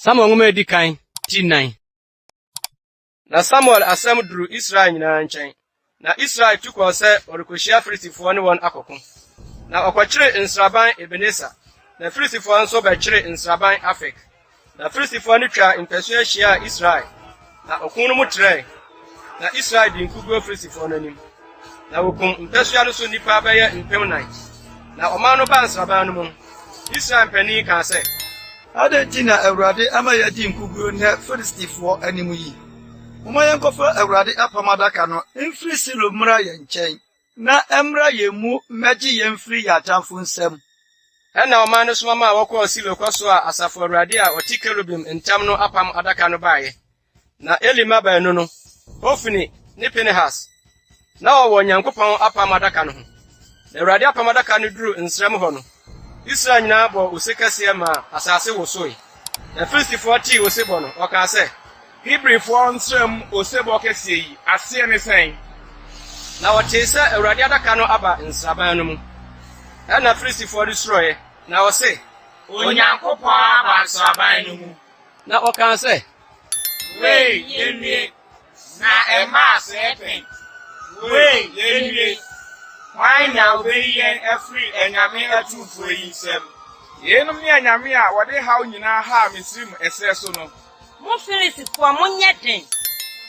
Samuel nwoma a edi kan, ti nnan. Na Samuel asɛm duruu Israel nyinaa nkyɛn. Na Israel tu kɔɔ sɛ ɔrekohyia Filistifoɔ ne wɔn akɔko. Na ɔkɔkyeree nsraban Ebeneser, na Filistifoɔ nso bɛkyeree nsraban Afek. Na Filistifoɔ no twaa mpasua hyiaa Israel, na ɔko no mu trɛe. Na Israel dii nkoguo Filistifoɔ no anim, na wɔkum mpasua no so nnipa bɛyɛ 4,000. Na ɔman no baa nsraban no mu no, Israel mpanin kaa sɛ, Adɛn nti na Awurade ama yɛadi nkoguo nnɛ Filistifoɔ anim yi? Momma yɛnkɔfa Awurade apam adaka no mfiri Silo mmra yɛn nkyɛn, na ɛmmra yɛn mu mmɛgye yɛn mfiri yɛn atamfo nsam. Ɛnna ɔman no soma maa wɔkɔɔ Silo kɔsoaa Asafo Awurade a ɔte kerubim ntam no apam adaka no baeɛ. Na Eli mma baanu no, Hofni ne Pinehas, na wɔwɔ Onyankopɔn apam adaka no ho. Na Awurade apam adaka no duruu nsram hɔ no, Israel nyinaa bɔɔ ose kɛseɛ maa asase wosoe. Na Filistifoɔ tee osebɔ no, wɔkaa sɛ, Hebrifoɔ nsram osebɔ kɛseɛ yi, aseɛ ne sɛn? Na wɔtee sɛ Awurade adaka no aba nsraban no mu. Ɛnna Filistifoɔ no suroeɛ, na wɔse, Onyankopɔn aba nsraban no mu. Na wɔkaa sɛ, Wei, yɛnnue! Na ɛmmaa sɛɛ pɛn. Wei, yɛnnue! Hwan na obeyi yɛn afiri anyame atumfoɔ yi nsam? Yeinom ne anyame a wɔde haw nyinaa haa Misraim ɛserɛ so no. Mo Filistifoɔ, monyɛ den!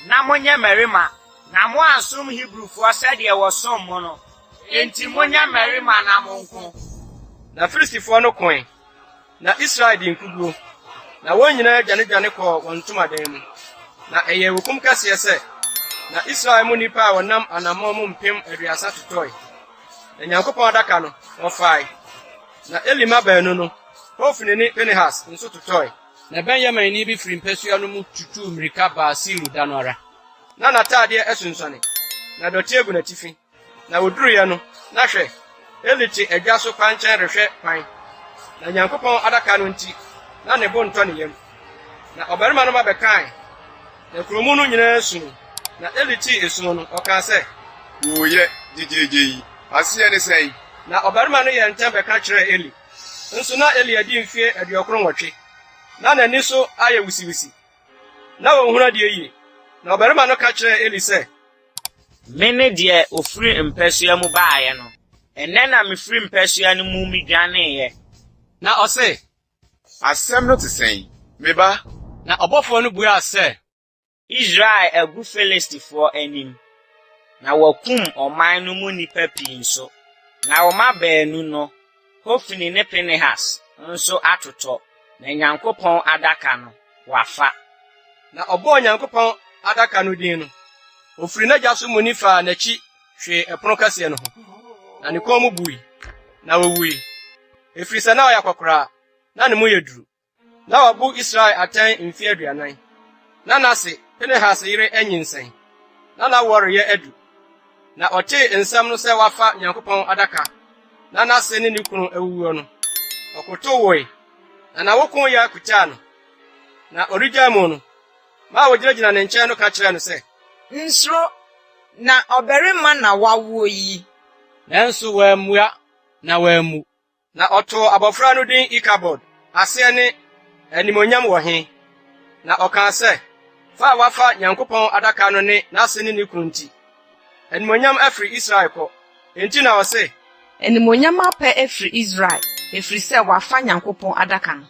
Na monyɛ mmarima, na moansom Hebrifoɔ sɛdeɛ wɔsom mo no. Enti monyɛ mmarima na monko! Na Filistifoɔ no koe, na Israel dii nkoguo, na wɔn nyinaa dwanedwane kɔɔ wɔn ntomadan mu. Na ɛyɛɛ okum kɛseɛ sɛ, na Israel mu nnipa a wɔnam anammɔn mu 30,000 totɔe. Na Nyankopɔn adaka no, wɔfae. Na Eli mma baanu no, Hofni ne Pinehas nso totɔe. Na Benyaminni bi firi mpasua no mu tutuu mmirika baa Silo da no ara. Na n'ataadeɛ asunsuane, na dɔteɛ gu n'atifi. Na woduruiɛ no, na hwɛ, Eli te adwa so kwankyɛn rehwɛ kwan, na Nyankopɔn adaka no nti, na ne bo ntɔ ne yam. Na ɔbarima no ba bɛkae, na kuro mu no nyinaa sui. Na Eli tee esu no, ɔkaa sɛ. Hooyɛ gyegyeegye yi, aseɛ ne sɛn? Na ɔbarima no yɛɛ ntɛm bɛka kyerɛɛ Eli. Nso na Eli adi mfeɛ 98, na n'ani so ayɛ wisiwisi, na ɔnhunu adeɛ yie. Na ɔbarima no ka kyerɛɛ Eli sɛ, Mene deɛ ɔfiri mpasua mu baeɛ no. Ɛnnɛ na mefiri mpasua no mu medwaneeɛ. Na ɔse. Asɛm no te sɛn, me ba? Na ɔbɔfoɔ no buaa sɛ. Israel agu Filistifoɔ anim, na wɔakum ɔman no mu nnipa pii nso. Na wo mma baanu no, Hofni ne Pinehas, nso atotɔ, na Nyankopɔn adaka no, wɔafa. Na ɔbɔɔ Onyankopɔn adaka no din no, ofiri n'agya so muni faa n'akyi hwee ɛpono kɛseɛ no ho, na ne kɔn mu bui, na owui, ɛfiri sɛ na ɔyɛ akɔkoraa, na ne mu yɛ duru. Na wabu Israel atɛn mfe 40. Na n'ase, Pinehas yere anyinsɛn, na n'awoɔ reyɛ adu. Na ɔtee nsɛm no sɛ wɔafa Nyankopɔn adaka, na n'ase ne ne kunu awuwuo no, ɔkotow woe, na n'awoko yea kutaa no. Na ɔregyaa mu no, mmaa a wogyinagyina ne nkyɛn no ka kyerɛɛ no sɛ. Nsuro, na ɔbarima na woawoɔ yi. Nanso wammua, na wammu. Na ɔtoo abɔfra no din Ikabod, aseɛ ne, Animuonyam wɔ he? Na ɔkaa sɛ, Fa a wɔafa Nyankopɔn adaka no ne n'ase ne ne kunu nti, animuonyam afiri Israel kɔ. Enti na ɔse. Animuonyam apɛ afiri Israel, ɛfiri sɛ wɔafa Nyankopɔn adaka no.